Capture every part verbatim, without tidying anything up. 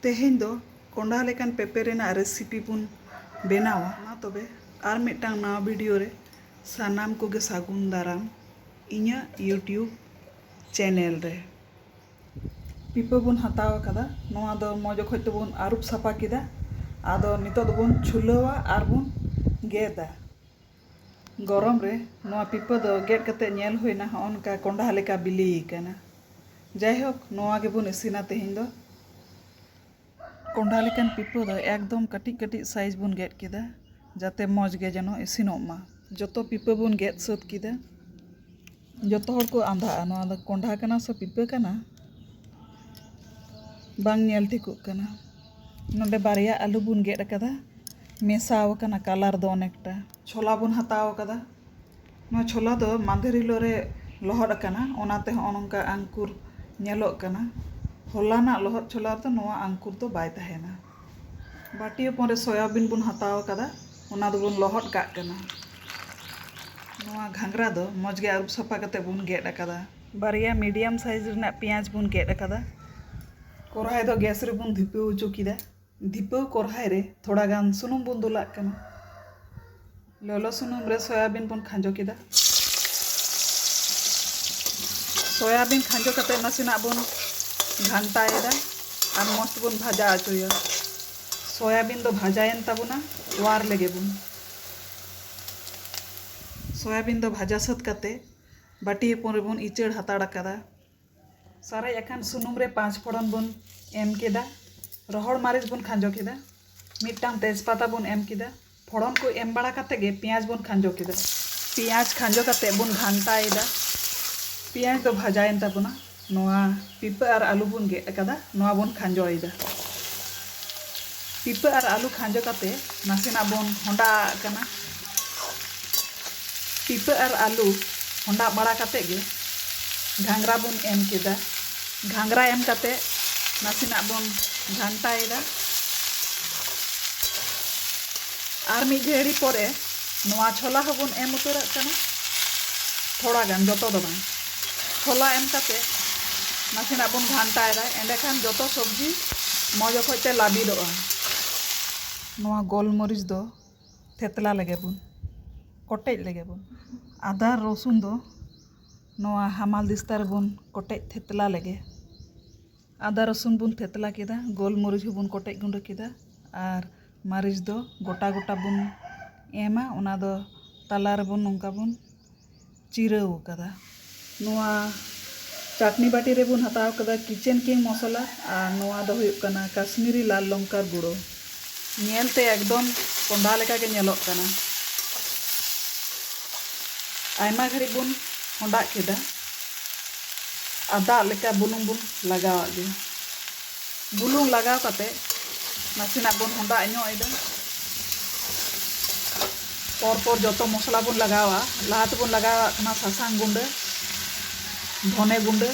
ᱛᱮᱦᱮᱧ ᱫᱚ ᱠᱚᱸᱰᱷᱟ ᱞᱮᱠᱟᱱ ᱯᱮᱯᱮ ᱨᱮᱱᱟᱜ ᱨᱮᱥᱤᱯᱤ ᱵᱚᱱ ᱵᱮᱱᱟᱣᱟ᱾ ᱢᱟ ᱛᱚᱵᱮ ᱟᱨ ᱢᱤᱫᱴᱟᱝ ᱱᱟᱣᱟ ᱵᱷᱤᱰᱤᱭᱳ ᱨᱮ ᱥᱟᱱᱟᱢ ᱠᱚᱜᱮ ᱥᱟᱹᱜᱩᱱ ᱫᱟᱨᱟᱢ ᱤᱧᱟᱹᱜ ᱭᱩᱴᱤᱭᱩᱵᱽ ᱪᱮᱱᱮᱞ ᱨᱮ᱾ ᱯᱤᱯᱟᱹ ᱵᱚᱱ ᱦᱟᱛᱟᱣ ᱟᱠᱟᱫᱟ, ᱱᱚᱣᱟ ᱫᱚ ᱢᱚᱡᱽ ᱚᱠᱚᱡ ᱛᱮᱵᱚᱱ ᱟᱹᱨᱩᱵ ᱥᱟᱯᱷᱟ ᱠᱮᱫᱟ᱾ ᱟᱫᱚ ᱱᱤᱛᱚᱜ ᱫᱚᱵᱚᱱ ᱪᱷᱩᱞᱟᱹᱣᱟ ᱟᱨ ᱵᱚᱱ ᱜᱮᱫᱟ᱾ ᱜᱚᱨᱚᱢ ᱨᱮ ᱱᱚᱣᱟ ᱯᱤᱯᱟᱹ ᱫᱚ ᱜᱮᱫ ᱠᱟᱛᱮ ᱧᱮᱞ ᱦᱩᱭᱱᱟ, ᱦᱚᱸᱜᱼᱚ ᱱᱚᱝᱠᱟ ᱠᱚᱸᱰᱷᱟ ᱞᱮᱠᱟ ᱵᱤᱞᱤ ᱟᱠᱟᱱᱟ᱾ ᱡᱟᱭᱦᱳᱠ, ᱱᱚᱣᱟ ᱜᱮᱵᱚᱱ ᱤᱥᱤᱱᱟ ᱛᱮᱦᱮᱧ ᱫᱚ᱾ ᱠᱚᱸᱰᱷᱟ ᱞᱮᱠᱟᱱ ᱯᱤᱯᱟᱹ ᱫᱚ ᱮᱠᱫᱚᱢ ᱠᱟᱹᱴᱤᱡ ᱠᱟᱹᱴᱤᱡ ᱥᱟᱭᱤᱡᱽ ᱵᱚᱱ ᱜᱮᱫ ᱠᱮᱫᱟ, ᱡᱟᱛᱮ ᱢᱚᱡᱽ ᱜᱮ ᱡᱮᱱᱚ ᱤᱥᱤᱱᱚᱜ ᱢᱟ᱾ ᱡᱚᱛᱚ ᱯᱤᱯᱟᱹ ᱵᱚᱱ ᱜᱮᱫ ᱥᱟᱹᱛ ᱠᱮᱫᱟ᱾ ᱡᱚᱛᱚ ᱦᱚᱲ ᱠᱚ ᱟᱸᱫᱷᱟᱜᱼᱟ, ᱱᱚᱣᱟ ᱫᱚ ᱠᱚᱸᱰᱷᱟ ᱠᱟᱱᱟ ᱥᱮ ᱯᱤᱯᱟᱹ ᱠᱟᱱᱟ, ᱵᱟᱝ ᱧᱮᱞ ᱴᱷᱤᱠᱚᱜ ᱠᱟᱱᱟ᱾ ᱱᱚᱰᱮ ᱵᱟᱨᱭᱟ ᱟᱹᱞᱩ ᱵᱚᱱ ᱜᱮᱫ ᱟᱠᱟᱫᱟ, ᱢᱮᱥᱟᱣ ᱟᱠᱟᱱᱟ ᱠᱟᱞᱟᱨ ᱫᱚ ᱚᱱᱮᱠᱴᱟ᱾ ᱪᱷᱚᱞᱟ ᱵᱚᱱ ᱦᱟᱛᱟᱣ ᱟᱠᱟᱫᱟ, ᱱᱚᱣᱟ ᱪᱷᱚᱞᱟ ᱫᱚ ᱢᱟᱫᱷᱮᱨ ᱦᱤᱞᱳᱜ ᱨᱮ ᱞᱚᱦᱚᱫ ᱟᱠᱟᱱᱟ, ᱚᱱᱟᱛᱮ ᱦᱚᱸᱜᱼᱚ ᱱᱚᱝᱠᱟ ᱟᱝᱠᱩᱨ ᱧᱮᱞᱚᱜ ᱠᱟᱱᱟ᱾ ᱦᱚᱞᱟᱱᱟᱜ ᱞᱚᱦᱚᱫ ᱪᱷᱚᱞᱟ ᱨᱮᱫᱚ ᱱᱚᱣᱟ ᱟᱝᱠᱩᱨ ᱫᱚ ᱵᱟᱭ ᱛᱟᱦᱮᱱᱟ᱾ ᱵᱟᱹᱴᱤ ᱦᱚᱯᱚᱱ ᱨᱮ ᱥᱚᱭᱟᱵᱤᱱ ᱵᱚᱱ ᱦᱟᱛᱟᱣ ᱟᱠᱟᱫᱟ, ᱚᱱᱟ ᱫᱚᱵᱚᱱ ᱞᱚᱦᱚᱫ ᱠᱟᱜ ᱠᱟᱱᱟ᱾ ᱱᱚᱣᱟ ᱜᱷᱟᱸᱜᱽᱨᱟ ᱫᱚ ᱢᱚᱡᱽ ᱜᱮ ᱟᱹᱨᱩᱵ ᱥᱟᱯᱷᱟ ᱠᱟᱛᱮ ᱵᱚᱱ ᱜᱮᱫ ᱟᱠᱟᱫᱟ᱾ ᱵᱟᱨᱭᱟ ᱢᱤᱰᱤᱭᱟᱢ ᱥᱟᱭᱤᱡᱽ ᱨᱮᱱᱟᱜ ᱯᱮᱸᱭᱟᱡᱽ ᱵᱚᱱ ᱜᱮᱫ ᱟᱠᱟᱫᱟ᱾ ᱠᱚᱨᱦᱟᱭ ᱫᱚ ᱜᱮᱥ ᱨᱮᱵᱚᱱ ᱫᱷᱤᱯᱟᱹᱣ ᱦᱚᱪᱚ ᱠᱮᱫᱟ᱾ ᱫᱷᱤᱯᱟᱹᱣ ᱠᱚᱨᱦᱟᱭ ᱨᱮ ᱛᱷᱚᱲᱟ ᱜᱟᱱ ᱥᱩᱱᱩᱢ ᱵᱚᱱ ᱫᱩᱞᱟᱜ ᱠᱟᱱᱟ᱾ ᱞᱚᱞᱚ ᱥᱩᱱᱩᱢ ᱨᱮ ᱥᱚᱭᱟᱵᱤᱱ ᱵᱚᱱ ᱠᱷᱟᱸᱡᱚ ᱠᱮᱫᱟ᱾ ᱥᱚᱭᱟᱵᱤᱱ ᱠᱷᱟᱸᱡᱚ ᱠᱟᱛᱮ ᱱᱟᱥᱮᱱᱟᱜ ᱵᱚᱱ ᱜᱷᱟᱱᱴᱟᱭᱮᱫᱟ ᱟᱨ ᱢᱚᱡᱽ ᱛᱮᱵᱚᱱ ᱵᱷᱟᱡᱟ ᱦᱚᱪᱚᱭᱟ᱾ ᱥᱚᱭᱟᱵᱤᱱ ᱫᱚ ᱵᱷᱟᱡᱟᱭᱮᱱ ᱛᱟᱵᱚᱱᱟ, ᱚᱣᱟᱨ ᱞᱮᱜᱮ ᱵᱚᱱ᱾ ᱥᱚᱭᱟᱵᱤᱱ ᱫᱚ ᱵᱷᱟᱡᱟ ᱥᱟᱹᱛ ᱠᱟᱛᱮ ᱵᱟᱹᱴᱤ ᱦᱚᱯᱚᱱ ᱨᱮᱵᱚᱱ ᱤᱪᱟᱹᱲ ᱦᱟᱛᱟᱲ ᱟᱠᱟᱫᱟ᱾ ᱥᱟᱨᱮᱡ ᱟᱠᱟᱱ ᱥᱩᱱᱩᱢ ᱨᱮ ᱯᱟᱸᱪ ᱯᱷᱚᱲᱚᱱ ᱵᱚᱱ ᱮᱢ ᱠᱮᱫᱟ᱾ ᱨᱚᱦᱚᱲ ᱢᱟᱹᱨᱤᱪ ᱵᱚᱱ ᱠᱷᱟᱸᱡᱚ ᱠᱮᱫᱟ᱾ ᱢᱤᱫᱴᱟᱝ ᱛᱮᱡᱽᱯᱟᱛᱟ ᱵᱚᱱ ᱮᱢ ᱠᱮᱫᱟ᱾ ᱯᱷᱚᱲᱚᱱ ᱠᱚ ᱮᱢ ᱵᱟᱲᱟ ᱠᱟᱛᱮ ᱜᱮ ᱯᱮᱸᱭᱟᱡᱽ ᱵᱚᱱ ᱠᱷᱟᱸᱡᱚ ᱠᱮᱫᱟ᱾ ᱯᱮᱸᱭᱟᱡᱽ ᱠᱷᱟᱸᱡᱚ ᱠᱟᱛᱮ ᱵᱚᱱ ᱜᱷᱟᱱᱴᱟᱭᱮᱫᱟ᱾ ᱯᱮᱸᱭᱟᱡᱽ ᱫᱚ ᱵᱷᱟᱡᱟᱭᱮᱱ ᱛᱟᱵᱚᱱᱟ᱾ ᱱᱚᱣᱟ ᱯᱤᱯᱟᱹ ᱟᱨ ᱟᱹᱞᱩ ᱵᱚᱱ ᱜᱮᱫ ᱟᱠᱟᱫᱟ, ᱱᱚᱣᱟ ᱵᱚᱱ ᱠᱷᱟᱸᱡᱚᱭᱮᱫᱟ᱾ ᱯᱤᱯᱟᱹ ᱟᱨ ᱟᱹᱞᱩ ᱠᱷᱟᱸᱡᱚ ᱠᱟᱛᱮ ᱱᱟᱥᱮᱱᱟᱜ ᱵᱚᱱ ᱦᱚᱸᱰᱟ ᱟᱜ ᱠᱟᱱᱟ᱾ ᱯᱤᱯᱟᱹ ᱟᱨ ᱟᱹᱞᱩ ᱦᱚᱸᱰᱟ ᱵᱟᱲᱟ ᱠᱟᱛᱮ ᱜᱮ ᱜᱷᱟᱸᱜᱽᱨᱟ ᱵᱚᱱ ᱮᱢ ᱠᱮᱫᱟ᱾ ᱜᱷᱟᱸᱜᱽᱨᱟ ᱮᱢ ᱠᱟᱛᱮ ᱱᱟᱥᱮᱱᱟᱜ ᱵᱚᱱ ᱜᱷᱟᱱᱴᱟᱭᱮᱫᱟ᱾ ᱟᱨ ᱢᱤᱫ ᱜᱷᱟᱹᱲᱤ ᱯᱚᱨᱮ ᱱᱚᱣᱟ ᱪᱷᱚᱞᱟ ᱦᱚᱸᱵᱚᱱ ᱮᱢ ᱩᱛᱟᱹᱨᱟᱜ ᱠᱟᱱᱟ, ᱛᱷᱚᱲᱟ ᱜᱟᱱ, ᱡᱚᱛᱚ ᱫᱚ ᱵᱟᱝ᱾ ᱪᱷᱚᱞᱟ ᱮᱢ ᱠᱟᱛᱮ ᱱᱟᱥᱮᱱᱟᱜ ᱵᱚᱱ ᱜᱷᱟᱱᱴᱟᱭᱮᱫᱟ, ᱮᱸᱰᱮᱠᱷᱟᱱ ᱡᱚᱛᱚ ᱥᱚᱵᱽᱡᱤ ᱢᱚᱡᱽ ᱚᱠᱚᱡ ᱛᱮ ᱞᱟᱹᱵᱤᱫᱚᱜᱼᱟ᱾ ᱱᱚᱣᱟ ᱜᱳᱞᱢᱚᱨᱤᱪ ᱫᱚ ᱛᱷᱮᱛᱞᱟ ᱞᱮᱜᱮ ᱵᱚᱱ, ᱠᱚᱴᱮᱡ ᱞᱮᱜᱮ ᱵᱚᱱ᱾ ᱟᱫᱟ ᱨᱚᱥᱩᱱ ᱫᱚ ᱱᱚᱣᱟ ᱦᱟᱢᱟᱞ ᱫᱤᱥᱛᱟ ᱨᱮᱵᱚᱱ ᱠᱚᱴᱮᱡ ᱛᱷᱮᱛᱞᱟ ᱞᱮᱜᱮ᱾ ᱟᱫᱟ ᱨᱚᱥᱩᱱ ᱵᱚᱱ ᱛᱷᱮᱛᱞᱟ ᱠᱮᱫᱟ, ᱜᱳᱞᱢᱚᱨᱤᱪ ᱦᱚᱸᱵᱚᱱ ᱠᱚᱴᱮᱡ ᱜᱩᱸᱰᱟᱹ ᱠᱮᱫᱟ, ᱟᱨ ᱢᱟᱹᱨᱤᱪ ᱫᱚ ᱜᱚᱴᱟ ᱜᱚᱴᱟ ᱵᱚᱱ ᱮᱢᱟ, ᱚᱱᱟ ᱫᱚ ᱛᱟᱞᱟ ᱨᱮᱵᱚᱱ ᱱᱚᱝᱠᱟ ᱵᱚᱱ ᱪᱤᱨᱟᱹᱣ ᱟᱠᱟᱫᱟ᱾ ᱱᱚᱣᱟ ᱪᱟᱴᱱᱤ ᱵᱟᱹᱴᱤ ᱨᱮᱵᱚᱱ ᱦᱟᱛᱟᱣ ᱠᱟᱫᱟ ᱠᱤᱪᱮᱱ ᱠᱤᱝ ᱢᱚᱥᱞᱟ, ᱟᱨ ᱱᱚᱣᱟ ᱫᱚ ᱦᱩᱭᱩᱜ ᱠᱟᱱᱟ ᱠᱟᱥᱢᱤᱨᱤ ᱞᱟᱞ ᱞᱚᱝᱠᱟᱨ ᱜᱩᱸᱰᱟᱹ᱾ ᱧᱮᱞᱛᱮ ᱮᱠᱫᱚᱢ ᱠᱚᱸᱰᱷᱟ ᱞᱮᱠᱟ ᱜᱮ ᱧᱮᱞᱚᱜ ᱠᱟᱱᱟ᱾ ᱟᱭᱢᱟ ᱜᱷᱟᱹᱲᱤᱡ ᱵᱚᱱ ᱦᱚᱸᱰᱟᱜ ᱠᱮᱫᱟ᱾ ᱟᱨ ᱫᱟᱜ ᱞᱮᱠᱟ ᱵᱩᱞᱩᱝ ᱵᱚᱱ ᱞᱟᱜᱟᱣᱟᱜ ᱜᱮ᱾ ᱵᱩᱞᱩᱝ ᱞᱟᱜᱟᱣ ᱠᱟᱛᱮ ᱱᱟᱥᱮᱱᱟᱜ ᱵᱚᱱ ᱦᱚᱸᱰᱟᱜ ᱧᱚᱜ ᱮᱫᱟ᱾ ᱯᱚᱨ ᱯᱚᱨ ᱡᱚᱛᱚ ᱢᱚᱥᱞᱟ ᱵᱚᱱ ᱞᱟᱜᱟᱣᱟ᱾ ᱞᱟᱦᱟ ᱛᱮᱵᱚᱱ ᱞᱟᱜᱟᱣᱟᱜ ᱠᱟᱱᱟ ᱥᱟᱥᱟᱝ ᱜᱩᱸᱰᱟᱹ, ᱫᱷᱚᱱᱮ ᱜᱩᱸᱰᱟᱹ,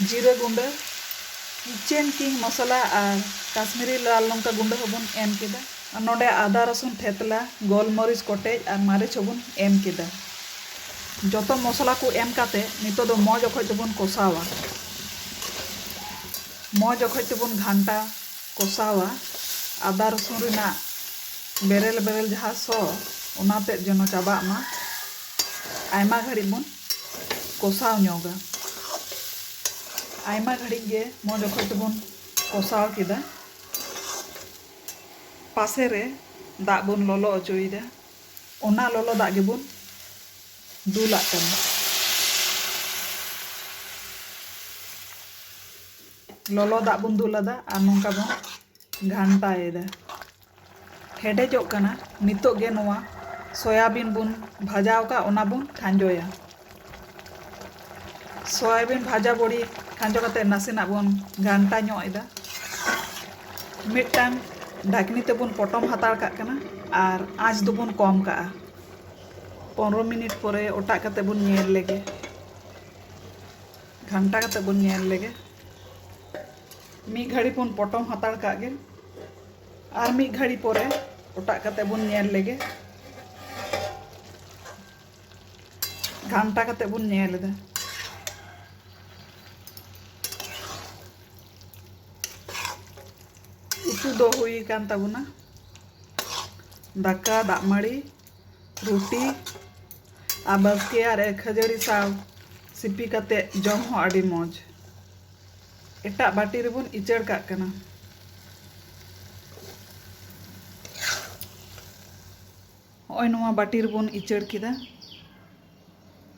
ᱡᱤᱨᱟᱹ ᱜᱩᱸᱰᱟᱹ, ᱠᱤᱪᱮᱱ ᱠᱤᱝ ᱢᱚᱥᱞᱟ ᱟᱨ ᱠᱟᱥᱢᱤᱨᱤ ᱞᱟᱞ ᱞᱚᱝᱠᱟ ᱜᱩᱸᱰᱟᱹ ᱦᱚᱸᱵᱚᱱ ᱮᱢ ᱠᱮᱫᱟ᱾ ᱟᱨ ᱱᱚᱰᱮ ᱟᱫᱟ ᱨᱟᱹᱥᱩᱱ ᱛᱷᱮᱛᱞᱟ, ᱜᱳᱞᱢᱚᱨᱤᱪ ᱠᱚᱴᱮᱡ ᱟᱨ ᱢᱟᱹᱨᱤᱪ ᱦᱚᱸᱵᱚᱱ ᱮᱢ ᱠᱮᱫᱟ᱾ ᱡᱚᱛᱚ ᱢᱚᱥᱞᱟ ᱠᱚ ᱮᱢ ᱠᱟᱛᱮ ᱱᱤᱛᱚᱜ ᱫᱚ ᱢᱚᱡᱽ ᱚᱠᱚᱡ ᱛᱮᱵᱚᱱ ᱠᱚᱥᱟᱣᱟ᱾ ᱢᱚᱡᱽ ᱚᱠᱚᱡ ᱛᱮᱵᱚᱱ ᱜᱷᱟᱱᱴᱟ ᱠᱚᱥᱟᱣᱟ᱾ ᱟᱫᱟ ᱨᱟᱹᱥᱩᱱ ᱨᱮᱱᱟᱜ ᱵᱮᱨᱮᱞ ᱵᱮᱨᱮᱞ ᱡᱟᱦᱟᱸ ᱥᱚ, ᱚᱱᱟ ᱛᱮᱫ ᱡᱮᱱᱚ ᱪᱟᱵᱟᱜ ᱢᱟ᱾ ᱟᱭᱢᱟ ᱜᱷᱟᱹᱲᱤᱡ ᱵᱚᱱ ᱠᱚᱥᱟᱣ ᱧᱚᱜᱟ᱾ ᱟᱭᱢᱟ ᱜᱷᱟᱹᱲᱤᱡ ᱜᱮ ᱢᱚᱡᱽ ᱚᱠᱚᱡ ᱛᱮᱵᱚᱱ ᱠᱚᱥᱟᱣ ᱠᱮᱫᱟ᱾ ᱯᱟᱥᱮ ᱨᱮ ᱫᱟᱜ ᱵᱚᱱ ᱞᱚᱞᱚ ᱚᱪᱚᱭᱮᱫᱟ᱾ ᱚᱱᱟ ᱞᱚᱞᱚ ᱫᱟᱜ ᱜᱮᱵᱚᱱ ᱫᱩᱞᱟᱜ ᱠᱟᱱᱟ᱾ ᱞᱚᱞᱚ ᱫᱟᱜ ᱵᱚᱱ ᱫᱩᱞ ᱟᱫᱟ ᱟᱨ ᱱᱚᱝᱠᱟ ᱵᱚᱱ ᱜᱷᱟᱱᱴᱟᱭᱮᱫᱟ᱾ ᱦᱮᱰᱮᱡᱚᱜ ᱠᱟᱱᱟ᱾ ᱱᱤᱛᱚᱜ ᱜᱮ ᱱᱚᱣᱟ ᱥᱚᱭᱟᱵᱤᱱ ᱵᱚᱱ ᱵᱷᱟᱡᱟᱣ ᱟᱠᱟᱫ, ᱚᱱᱟ ᱵᱚᱱ ᱠᱷᱟᱸᱡᱚᱭᱟ᱾ ᱥᱚᱭᱟᱵᱤᱱ ᱵᱷᱟᱡᱟ ᱵᱚᱲᱤ ᱠᱷᱟᱸᱡᱚ ᱠᱟᱛᱮ ᱱᱟᱥᱮᱱᱟᱜ ᱵᱚᱱ ᱜᱷᱟᱱᱴᱟ ᱧᱚᱜ ᱮᱫᱟ᱾ ᱢᱤᱫᱴᱟᱝ ᱰᱷᱟᱠᱱᱤ ᱛᱮᱵᱚᱱ ᱯᱚᱴᱚᱢ ᱦᱟᱛᱟᱲ ᱠᱟᱜ ᱠᱟᱱᱟ ᱟᱨ ᱟᱸᱪ ᱫᱚᱵᱚᱱ ᱠᱚᱢ ᱠᱟᱜᱼᱟ᱾ ᱯᱚᱱᱨᱚ ᱢᱤᱱᱤᱴ ᱯᱚᱨᱮ ᱚᱴᱟᱜ ᱠᱟᱛᱮ ᱵᱚᱱ ᱧᱮᱞ ᱞᱮᱜᱮ᱾ ᱜᱷᱟᱱᱴᱟ ᱠᱟᱛᱮ ᱵᱚᱱ ᱧᱮᱞ ᱞᱮᱜᱮ᱾ ᱢᱤᱫ ᱜᱷᱟᱹᱲᱤ ᱵᱚᱱ ᱯᱚᱴᱚᱢ ᱦᱟᱛᱟᱲ ᱠᱟᱜ ᱜᱮ᱾ ᱟᱨ ᱢᱤᱫ ᱜᱷᱟᱹᱲᱤ ᱯᱚᱨᱮ ᱚᱴᱟᱜ ᱠᱟᱛᱮ ᱵᱚᱱ ᱧᱮᱞ ᱞᱮᱜᱮ᱾ ᱜᱷᱟᱱᱴᱟ ᱠᱟᱛᱮ ᱵᱚᱱ ᱧᱮᱞ ᱮᱫᱟ᱾ ᱩᱛᱩ ᱫᱚ ᱦᱩᱭ ᱟᱠᱟᱱ ᱛᱟᱵᱚᱱᱟ ᱫᱟᱠᱟ, ᱫᱟᱜ ᱢᱟᱹᱲᱤ, ᱨᱩᱴᱤ ᱟᱨ ᱵᱟᱥᱠᱮ ᱟᱨ ᱠᱷᱟᱹᱡᱟᱹᱲᱤ ᱥᱟᱶ ᱥᱤᱯᱤ ᱠᱟᱛᱮ ᱡᱚᱢ ᱦᱚᱸ ᱟᱹᱰᱤ ᱢᱚᱡᱽ᱾ ᱮᱴᱟᱜ ᱵᱟᱹᱴᱤ ᱨᱮᱵᱚᱱ ᱤᱪᱟᱹᱲ ᱠᱟᱜ ᱠᱟᱱᱟ᱾ ᱦᱚᱸᱜᱼᱚᱭ ᱱᱚᱣᱟ ᱵᱟᱹᱴᱤ ᱨᱮᱵᱚᱱ ᱤᱪᱟᱹᱲ ᱠᱮᱫᱟ᱾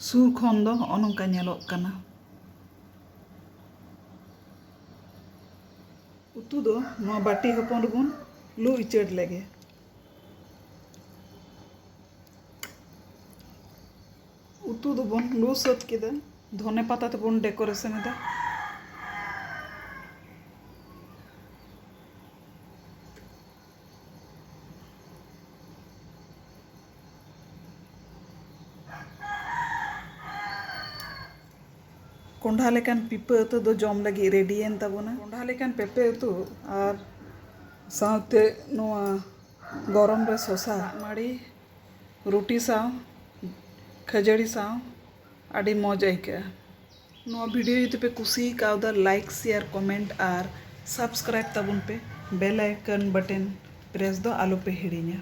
ᱥᱩᱨ ᱠᱷᱚᱱ ᱫᱚ ᱦᱚᱸᱜᱼᱚ ᱱᱚᱝᱠᱟ ᱧᱮᱞᱚᱜ ᱠᱟᱱᱟ᱾ ᱩᱛᱩ ᱫᱚ ᱱᱚᱣᱟ ᱵᱟᱹᱴᱤ ᱦᱚᱯᱚᱱ ᱨᱮᱵᱚᱱ ᱞᱩ ᱤᱪᱟᱹᱲ ᱞᱮᱜᱮ᱾ ᱩᱛᱩ ᱫᱚᱵᱚᱱ ᱞᱩ ᱥᱟᱹᱛ ᱠᱮᱫᱟ᱾ ᱫᱷᱚᱱᱮ ᱯᱟᱛᱟ ᱛᱮᱵᱚᱱ decoration ᱮᱫᱟ᱾ ᱠᱚᱸᱰᱷᱟ ᱞᱮᱠᱟᱱ ᱯᱤᱯᱟᱹ ᱩᱛᱩ ᱫᱚ ᱡᱚᱢ ᱞᱟᱹᱜᱤᱫ ready ᱮᱱ ᱛᱟᱵᱚᱱᱟ᱾ ᱠᱚᱸᱰᱷᱟ ᱞᱮᱠᱟᱱ ᱯᱮᱯᱮ ᱩᱛᱩ ᱟᱨ ᱥᱟᱶᱛᱮ ᱱᱚᱣᱟ ᱜᱚᱨᱚᱢ ᱨᱮ ᱥᱚᱥᱟ, ᱫᱟᱜ ᱢᱟᱹᱲᱤ, ᱨᱩᱴᱤ ᱥᱟᱶ, ᱠᱷᱟᱹᱡᱟᱹᱲᱤ ᱥᱟᱶ ᱟᱹᱰᱤ ᱢᱚᱡᱽ ᱟᱹᱭᱠᱟᱹᱜᱼᱟ᱾ ᱱᱚᱣᱟ video ᱡᱩᱫᱤ ᱯᱮ ᱠᱩᱥᱤ ᱠᱟᱣᱫᱟ, like, share, comment ᱟᱨ subscribe ᱛᱟᱵᱚᱱ ᱯᱮ᱾ Bell icon button press ᱫᱚ ᱟᱞᱚ ᱯᱮ ᱦᱤᱲᱤᱧᱟ᱾